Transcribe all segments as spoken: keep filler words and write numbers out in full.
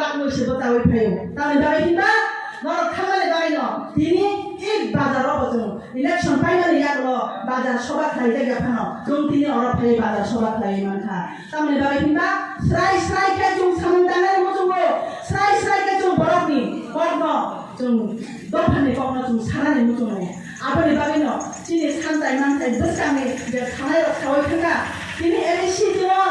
Tabuk se bwtawi phaio. Tamni bagwi hinba norok thangmani bagwino tini ek bazar o bo chwng election paimani yagulo bazar soba khlaijak ya phano chwng tini oro phai bazar soba khlaiwi mankha. Tamni bagwi hinba srai srai khe chwng samung tangnani muchungo, srai srai khe chwng borokni kokno, chwng dophani kokno chwng sanani muchungo. Aboni bagwino chini santai mantai bwskangni je thanai rok sawi thangkha. Tini A D C tino,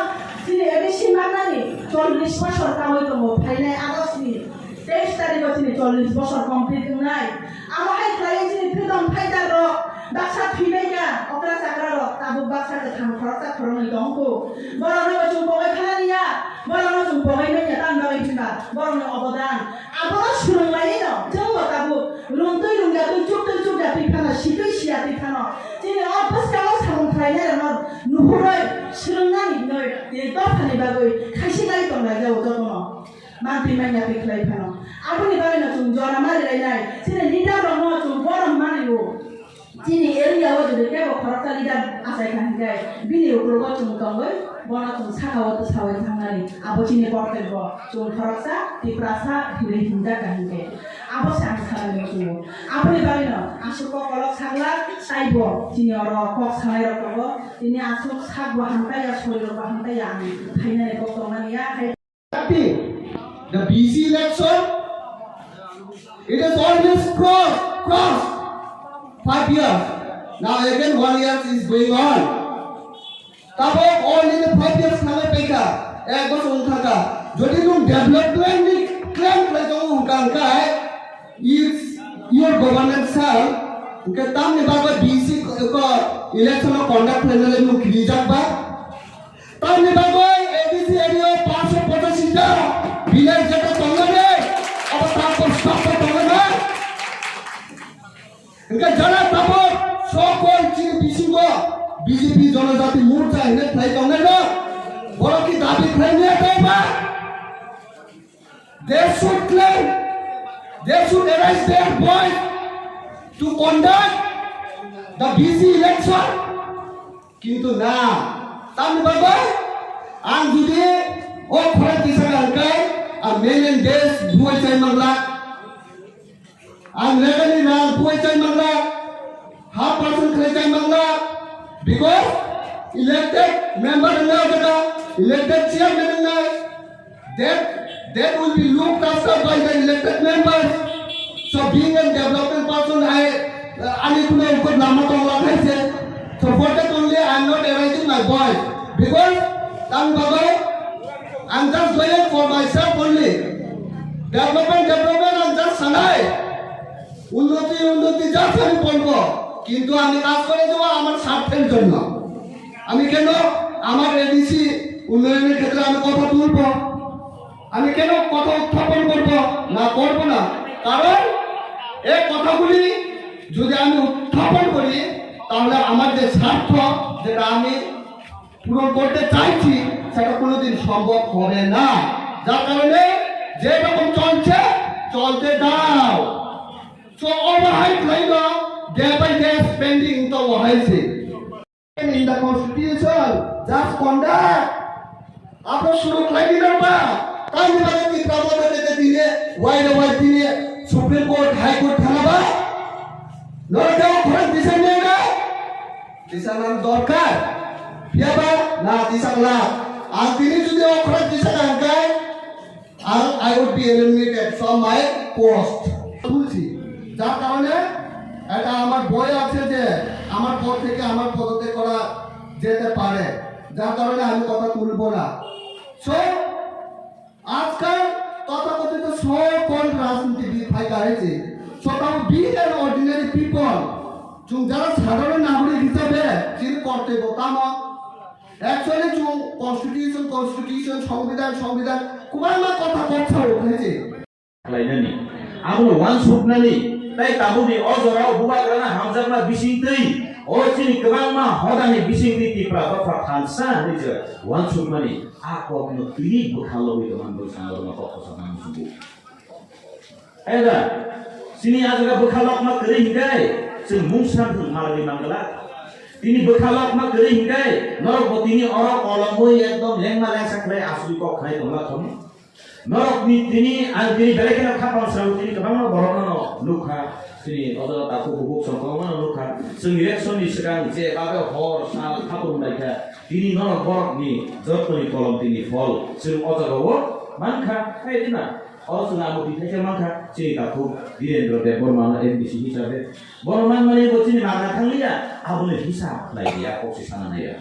tini A D C mannani chollish bosor kawi tongo, phainai August ni teis tarikh o chini chollish bosor complete wngnai. Amo hai khlaiwi chini freedom fighter rok baksa thwibaikha, okra chakra rok tabuk baksa kwthang khoroksa khoroknwi tongkhu. Borokno bo chwng pogwi khanani ya, borokno chwng pogwi manya, tamni bagwi hinba borokni obodan. Abono swrwng laiwi no chwngbo tabuk rwngtwi rwngya twi, chuktwi chukya twi phano, sitwi siya twi phano, chini o bwskango samung khlainairokno nuhurwi swrwngnani hinwi tini dophani bagwi khaisi lai tonglaijao jotono mantwi manya twi khlai phano. Aboni bagwino chwng jora mari lainai, chini leader rokno chwng borom mani-o. Chini area o jodi kebo khoroksa leader achai kha hinkhe, bini uklogo chwng tongwi bono chwng sakao twsawi thangnani, abo chini kortobbo, chwng khoroksa Tiprasa hinwi hinjak kha hinkhe. Abo se ang sanani muchungo. Aboni bagwino aswk kok kolok saglak, taibo chini oro kok sanai rok tongo. Tini aswk sak bo hamtaiya, sori rok bo hamtaiya, ang khainani kok tongmani ya, hai The B C election, it has always crossed, crossed five years. Now again one year is going on. Tabok only the five years khalai paikha, ek bosor wng thangkha. Jodi nwng development ni claim khlai tongo hwnkha hwnkhe, it's your governance sir. Hwnkhe tamni bagwi B C ko, ko election o conduct khlainani nwng kirijak ba? Tamni bagwi A D C area o paanch sho pochashi ta village jeta tongnani, abo tabok stop tongnai. Hwnkhe jara tabok sokol chini bisingo B J P Jonojati Morcha hinwi khlai tongnai rok, borok ki dabi khlai maya tongba? They should claim, they should arise their voice to conduct the B C election. Kintu na, tamni bagwi ang jodi o khorang tisa kha hwnkhe, ang million days buai chai mangla, ang revenue rang buai chai mangla, half percent khlai chai mangla, because elected member wngna jaga, elected chairman wngna, that, that will be looked after by the elected members. So being a development person, I, uh, ani kuno ukot lama tong lakhai se. So for that only I am not raising my voice. Because tang babai, I am just going for myself only. Development, development, I am just sanai. উন্নতি, উন্নতি যা আমি বলবো, কিন্তু আমি কাজ করে দেবো আমার স্বার্থের জন্য। আমি কেন আমার এডিসি উন্নয়নের ক্ষেত্রে আমি কথা তুলবো? আমি কেন কথা উত্থাপন করব? না, করব না। কারণ এই কথাগুলি যদি আমি উত্থাপন করি, তাহলে আমার যে স্বার্থ, যেটা আমি পূরণ করতে চাইছি, সেটা কোনোদিন সম্ভব হবে না। যার কারণে যেরকম চলছে, চলতে দাও। So overhype laino, day by day spending to ohaise. In the constitution, just conduct. Abo suru khlaidi na ba? Tamni bagwi Tipra Motha de dine, wide wide dine, Supreme Court, High Court thana ba? Nora khe o khorang tisa nai na? Tisa nang dorkar. Phiya ba? Na, tisa la. Ang tini jodi o khorang tisa kha hwnkhe, R I would be eliminated from my post. তুলছি, যার কারণে এটা আমার বই আছে যে আমার পদ থেকে আমার পদত্যাগ করা যেতে পারে, যার কারণে আমি কথা তুলবো না। So আজকাল তথাকথিত সো কল্ড রাজনীতিবিদ ফাইকা হয়েছে। So তাও be an ordinary people, চুং যারা সাধারণ নাগরিক হিসাবে চিন কর্তব্য কামা Actually, chung constitution, constitution, সংবিধান, সংবিধান, kubangma kotha kok sao khaise. Khlainani. Abono wansuknani, tai tabukni o jorao bubagrana hamjakma bisingtwi, o chini kwbangma hodani bisingtwi Tipra dopha thansa hinwi je wansukmani, a kokno twi bwkha logwi tongmani bwskango rwma kok kosa nang sugo. Eda, chini a jaga bwkha lokma kwrwi hinkhe, chwng mungsa thwng malwi mangla. Tini bwkha lokma kwrwi hinkhe, norok bo tini oro kolomwi ekdom lengma lengsa khlai asugwi kok khnai tongla thung. Norokni tini, ang tini belai kheno khapang srang tini kwbangma borokno nukha. Tini o jaga takhuk bukhuk song kwbangma nukha. Chwng election ni swkang je babe hor sal khapung laikha. Tini norok borokni jottoni kolom tini phol. Chwng o jaga o mankha. Hai dina. O chwng amo twi thaisa mankha. Chini takhuk Birendra Debbarma no M D C hisabe. Bono manmani bo chini magna thangliya. Aboni hisab khlai liya, kok se sana naiya.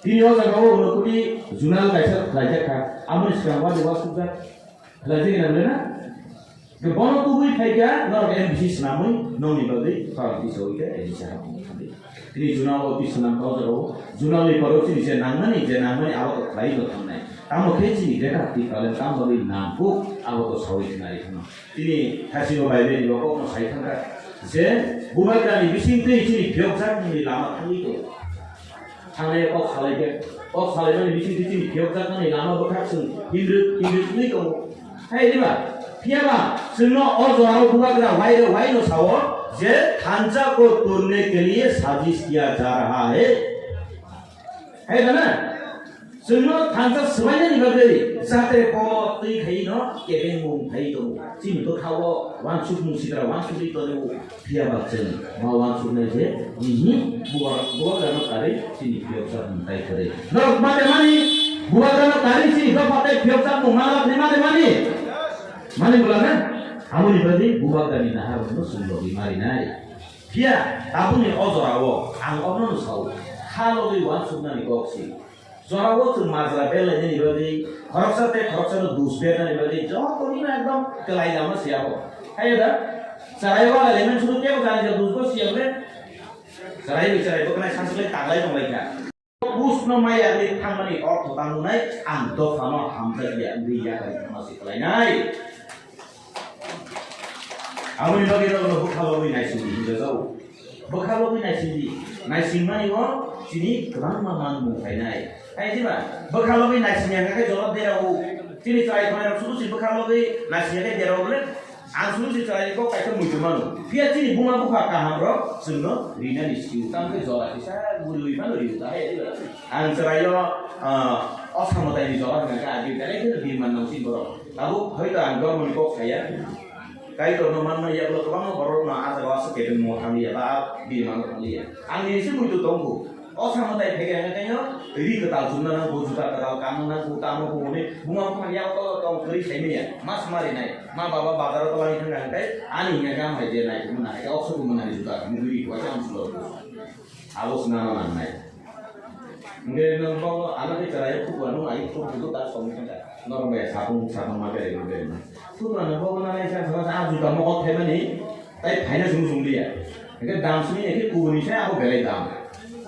Tini o jaga o uno koti junal kaisa khlaijak kha. Amoni swkang wadi wasukjak khlaijak na bole na? Ke bono tubui phaikha, norok M D C swnamwi nongni bagwi khorang tisawi khe M D C hapung thangdi. Tini junal office swnam ka o jaga o, junal ni poro chini je nangmani, je nangmani abo to khlai no thangnai. Tamo khe chini greater Tipraland tam bagwi nangkuk abo to sawi khnari khano. Tini thasino bai bai ni rokok no sai thangkha. Je bubagrani bising twi chini phiyokjak ni lama thangwi tongo. Thangnaio kok salaikhe, kok salaimani bisingtwi chini phiyokjakmani lama bwkhak chwng himrwk himrwk wngwi tongo. Hai diba? Phiyaba chwngno o jorao bubagra wairo waino sao je thansa ko turne ke liye sajish kiya ja raha hai. Hai da na? Chwngno thansa swbainani bagwi jate bono twi khaino kebengmung phai tongo. Chini bwkhao wansukmung sitra wansugwi tongo. Phiya ba chwng ma wansuknai je, nini bubagra, bubagrano karwi chini phiyoksa mung tai kwrwi. Norok mate mani bubagrano karwi chini dopha tei phiyoksa mung ma lakhni mate mani. Mani bwlana, aboni bagwi bubagrani naharmungno chwng logi marinai. Phiya tabukni o jorao ang omono sao, kha logwi wansuknani kok si. Jorao chwng majra belainani bagwi, khoroksa tei khoroksano dus bernani bagwi, jotoni no ekdom kwlai lama se abo. Hayo da, chwraio wala lemon suru tei jani ja dus bo siyam le. Chwrai bai chwrai bwkhnai sansi lai tanglai tonglaikha. Busno maya ri thangmani ortho tangmani ang dophano hamjakya wngwi yakari thangma se kwlainai. Aboni bagwi norokno bwkha logwi naisingdi hinwi rwjao. Bwkha logwi naisingdi. Naisingmani o chini kwbangma manmung phainai. Hai diba? Bwkha logwi naisingya khe jolok derao. Chini chwrai khonai rok sudu si bwkha logwi naisingya khe derao bole. Ang sudu si chwrai kok kaisa muitu mano. Phiya chini buma bupha kaham rok chwngno rinani siu. Tamo khe jora kisa gului mano riu ta hai diba? Ang chwraio, ah, o samwtaini jora hwnkha khe agi belai kheno birman nang si borok. Tabuk hoito ang dormoni kok saya. Kaitorno manma yagulo kwbangma borokno ah jagao aswk kebengmo thangliya ba ah birmano thangliya. Ang nini se muitu tongkhu. O samwtai phege hwnkhe kaino ri kwtal chumna nangkhu, juta kwtal kanna nangkhu, tamo khe hwnwi buma bupha yak tolo tong kwrwi saimanya. Mas marinai. Ma baba bazaro tolani thangkha hwnkhe ani hwnkhe gam hai je nai thumna hai khe ok sukuma nani juta mugwi ri khe waisa amsuklo. Abo swnama nangnai. Hwnkhe nwng bo ano khe chwraio khukwa nwng ai khuk khuk ta songwi thangkha. Norok bai sapung sapung ma berai berai ma. Khukwa nwng bo nanai sa sa sa juta mokol thaimani tai phaina sung sung liya. Hwnkhe dam simi ekhe kubuni sai abo belai dam.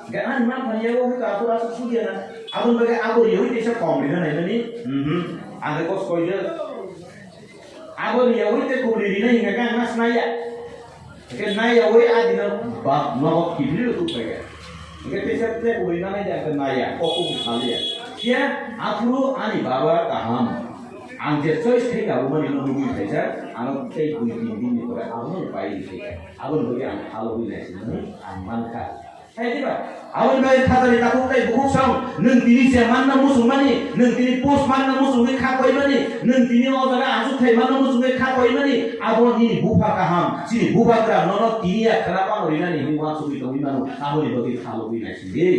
Hwnkhe ani ma phani abo hwnkhe abo aswk sugya na. Aboni bagwi abo riyawi teisa kom rina naimani. Mhm. Ang khe kos koijak. Abo riyawi tei kubuni rina hwnkhe ang ma snaya. Hwnkhe naiyawi a dino ba nogo kiphilwi rw tuk phaikha. Hwnkhe teisa tei kubuni nanai de ang khe naiya, kok kubuni saliya. Phiya aphuru ani baba kaham. Ang je choice khe kabumani no nugwi phaikha, ano tei dui tin din ni pore abono pai rw phaikha. Aboni bagwi ang kha logwi naisinani ang mankha. Hai diba? Aboni bagwi khatani takhuk tei bukhuk song, nwng tini se manna muchungmani, nwng tini post manna muchungwi kha koimani, nwng tini o jaga achuk thai manna muchungwi kha koimani, abo nini bupha kaham, chini bubagra nono tini ya khana pang rinani hinwi uansugwi tongwi mano, aboni bagwi kha logwi naisingdi.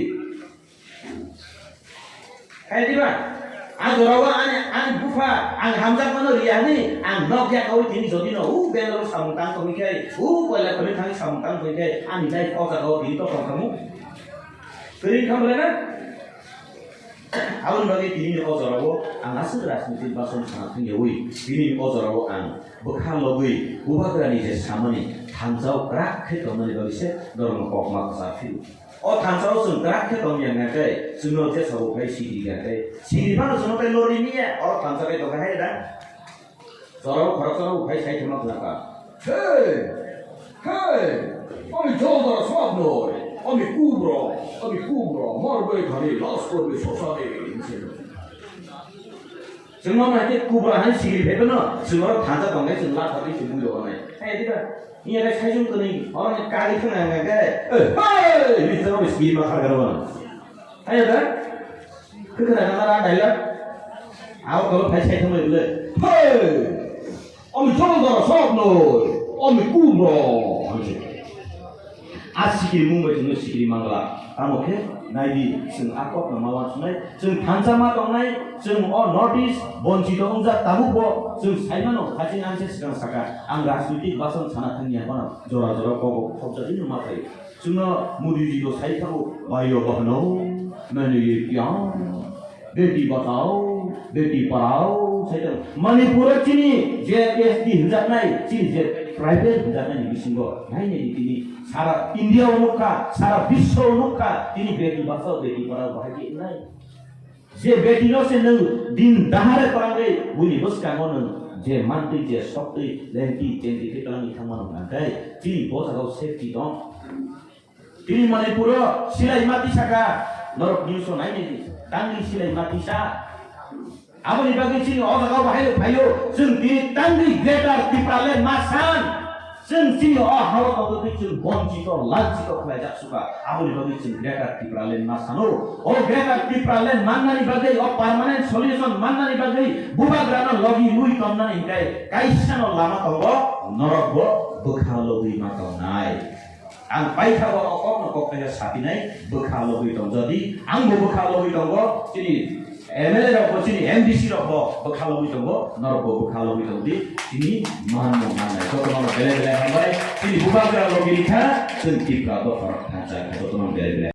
Hai diba? A jorao ani, ani bupha, ang hamjakmano riya hwnwi, ang nok yak kaui tini jodi no, u Bangalore samung tang tongwi khe, u koila khoni thangwi samung tang tongwi khe, ani life o jagao tini to tong khamu. Kwrwi khamle na? Aboni bagwi tini o jorao ang aswk rajnitik bason sana thangyaui, tini o jorao ang bwkha logwi bubagrani je samani thangjao kwrak khe tongmani bagwi se norokno kokma kwchar phio. O thansa o chwng kwrak khe tong ya hwnkhe, chwngno jesa bo phai sidi ya hwnkhe, sidi phano chwngno tai lori niya, oro thansa bai tongkha hai da. Chwrairok khoroksa rok bo phai sai thangma khlakha. Hey! Hey! Ami jodar swk noi, ami kubra, ami kubra, marbe khani, las korbe sosane. Chwngno nai khe kubra hai sidi phai phano, chwng oro thansa tong khe chwng lathar ri chwng bui rok nai. Hai diba? Iya khe saichung twnwi, oro ni kari thwng ang khe, eh, hey! Ni thwng ni sigi ma khar garo. Ayo da? Khwkhwna na mara daila? Abo kalo phai sai thangbai bole. Hey! Omi cholo doro sok noi. Omi kubro. A sikiri mung bai chwngno sikiri mangla. Tamo khe naidi chwng a kokno ma uansuknai. Chwng thansa ma tongnai. Chwng o North East bonchito wngjak tabukbo chwng saimano haching anse swkang saka. Ang rajnitik bason sana thangya bono jora jora kobo khobjagwino ma phaio. Chwngno Modiji bo sai thango, "Bhaiyo bahno, maine ye kya? Beti bachao, beti padhao," sai thango. Manipur o chini je S D hwnjaknai, chini je tribal hwnjaknai ni bisingo, nai nai tini sara India o nukha, sara biswa o nukha, tini beti bachao, beti padhao bahai khe wngnai. Je beti no se nwng din dahare twlangwi buini bwskango nwng je mantwi je soktwi lengtwi chengtwi khe twlangwi thangmano hwnkhe chini bo jagao safety tong. Tini Manipur o silai ma tisa kha, norok news o nai nai di, tangwi silai ma tisa. Aboni bagwi chini o jagao bahai rok phaio, chwng tini tangwi Greater Tipraland ma san. Chwng chini o hao tongwi chwng bonchito, lanchito khlaijak suka. Aboni bagwi chwng Greater Tipraland ma sano. O Greater Tipraland mannani bagwi, o permanent solution mannani bagwi bubagrano logi lui tonnani hinkhe kaisano lama tongo, norokbo bwkha logwi ma tongnai. Ang paithago o kokno kok kaya sapinai, bwkha logwi tong. Jodi angbo bwkha logwi tongo, chini M L A rokbo, chini M D C rokbo bwkha logwi tongo, norokbo bwkha logwi tong di, chini manmo mannai. Jotono bele bele hambai, chini bubagra logi rikha, chwng Tipra dopha rok thansa kha, jotono bele bele.